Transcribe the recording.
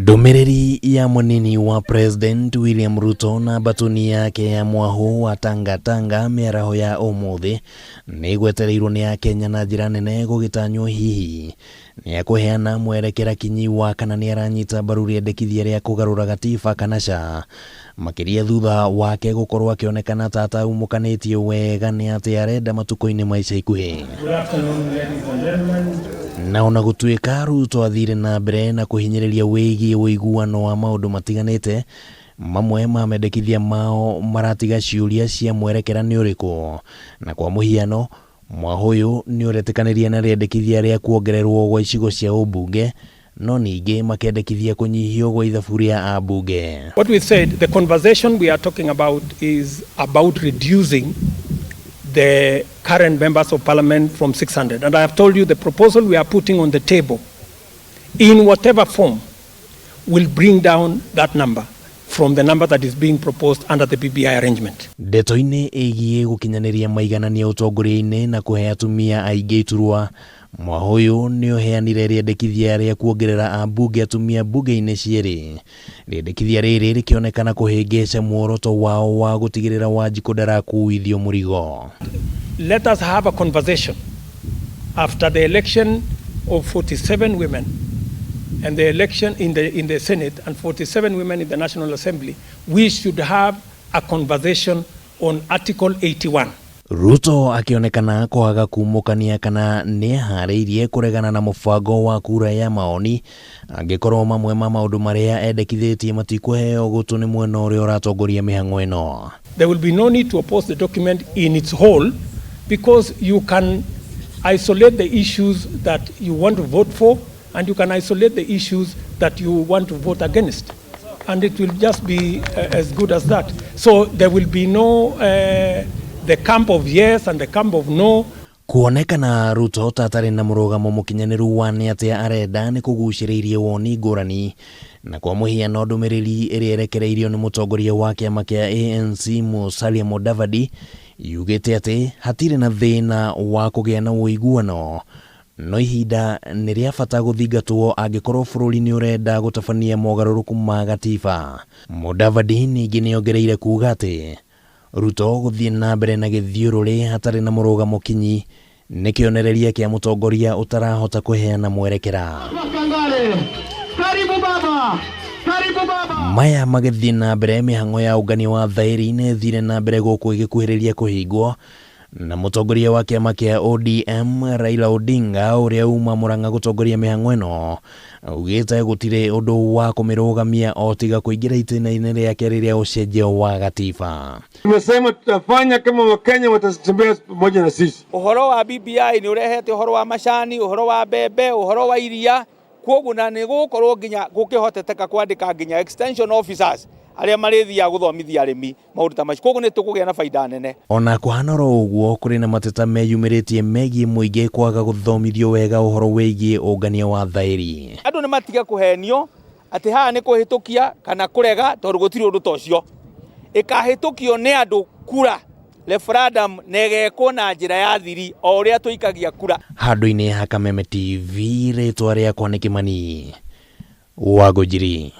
Ndũmĩrĩri ya mũnini wa President William Ruto na mbatuni yake ya mwahũ wa Tanga Tanga mĩaraho ya ũmũthĩ nĩ ĩgwetereirwo nĩ Akenya na njĩra nene gũgĩtanywo hihi nĩ ekũheana mwerekera kinyi wa kana nĩ aranyita mbaru rĩendekithia rĩa kũgarũra gatiba kana ca, makĩria thutha wake gũkorwo akĩonekana ta ataumũkanĩtie wega nĩ atĩ arenda matukũ-inĩ ma ica ikuhĩ. Na ona gũtuĩka Ruto athire na mbere na kũhinyĩrĩria wĩgiĩ ũiguano wa maũndũ matiganĩte, mamwe ma mendekithia mao maratiga ciũria cia mwerekera nĩ ũrĩkũ, na kwa mũhiano, mwahũ ũyũ nĩ ũretĩkanĩria na rĩendekithia rĩa kuongererwo gwa icigo cia ũmbunge, no ningĩ makendekithia kũnyihio gwa ithabu rĩa ambunge. What we said, the conversation we are talking about is about reducing the current members of parliament from 600. And I have told you the proposal we are putting on the table, in whatever form, will bring down that number from the number that is being proposed under the BBI arrangement. Ndeto-inĩ ĩgiĩ gũkinyanĩria maiganania ũtongoria-inĩ na kũhe atumia aingĩ iturwa, mwahũ ũyũ nĩ ũheanire rĩendekithia rĩa kuongerera ambunge atumia mbunge-inĩ cierĩ. Rĩendekithia rĩrĩ rĩkĩonekana kũhĩngĩca muoroto wao wa gũtigĩrĩra Wanjikũ ndarakuithio mũrigo. Let us have a conversation after the election of 47 women and the election in the Senate and 47 women in the National Assembly. We should have a conversation on Article 81. Ruto akĩonekana kwaga kumũkania kana nĩeharĩirie kũregana na mũbango wa kura ya maoni angĩkorwo mamwe ma maũndũ marĩa endekithĩtie matikũheo gũtũ nĩ mwena ũrĩa ũratongoria mĩhang'o ĩno. There will be no need to oppose the document in its whole because you can isolate the issues that you want to vote for and you can isolate the issues that you want to vote against. And it will just be as good as that. So there will be no the camp of yes and the camp of no. Kuonekana Ruto ta atarĩ na mũrũgamo mũkinyanĩru wa nĩ atĩa arenda nĩ kũgucĩrĩirie woni ngũrani, na kwa mũhiano ndũmĩrĩri ĩrĩa ĩrekereirio nĩ mũtongoria wa kĩama kĩa ANC Musalia Mudavadi yugĩte atĩ hatirĩ na thĩna wa kũgĩa na ũiguano, no ihinda nĩ rĩa bata gũthingatwo angĩkorwo bũrũri nĩ ũrenda gũtabania mogarũrũku ma gatiba. Mudavadi ningĩ nĩ ongereire kuga atĩ Ruto gũthiĩ na mbere na gĩthiũrũrĩ hatarĩ na mũrũgamo kinyi nĩ kĩonereria kĩa mũtongoria ũtarahota kũheana mwerekera. Karibu baba, karibu baba. Maya magĩthiĩ na mbere, mĩhang'o ya ũngania wa thaĩri nĩ ĩthire na mbere gũkũ ĩgĩkuhĩrĩria kũhingwo, na mũtongoria wa kĩama kĩa ODM Raila Odinga ũrĩa uma Murang'a gũtongoria mĩhang'o ĩno augĩte gũtirĩ ũndũ wa kũmĩrũgamia o tiga kũingĩra itĩna-inĩ rĩake rĩrĩa ũcenjio wa gatiba. Tumesema tutafanya kama Wakenya watatembea pamoja na sisi. Ũhoro wa BBI nĩ ũrehete ũhoro wa macani, ũhoro wa mbembe, ũhoro wa iria, kwoguo na nĩ gũgũkorwo nginya gũkĩhoteteka kwandĩka nginya extension officers arĩa marĩthiaga gũthomithia arĩmi maũndũ ta macio, kwoguo nĩ tũkũgĩa na baida nene. Ona kũhana oro ũguo, kũrĩ na mateta meyumĩrĩtie megiĩ mũingĩ kwaga gũthomithio wega ũhoro wĩgiĩ ũngania wa thaĩri. Andũ nĩ matige kũhenio atĩ haha nĩ kũhĩtũkia kana kũrega, tondũ gũtirĩ ũndũ ta ũcio. Ĩkahĩtũkio nĩ andũ kura referendum na ĩgekwo na njĩra ya thiri o ũrĩa tũikagia kura. Handũ-inĩ ha Kameme TV, rĩtwa rĩakwa nĩ Kĩmani Wangũnjiri.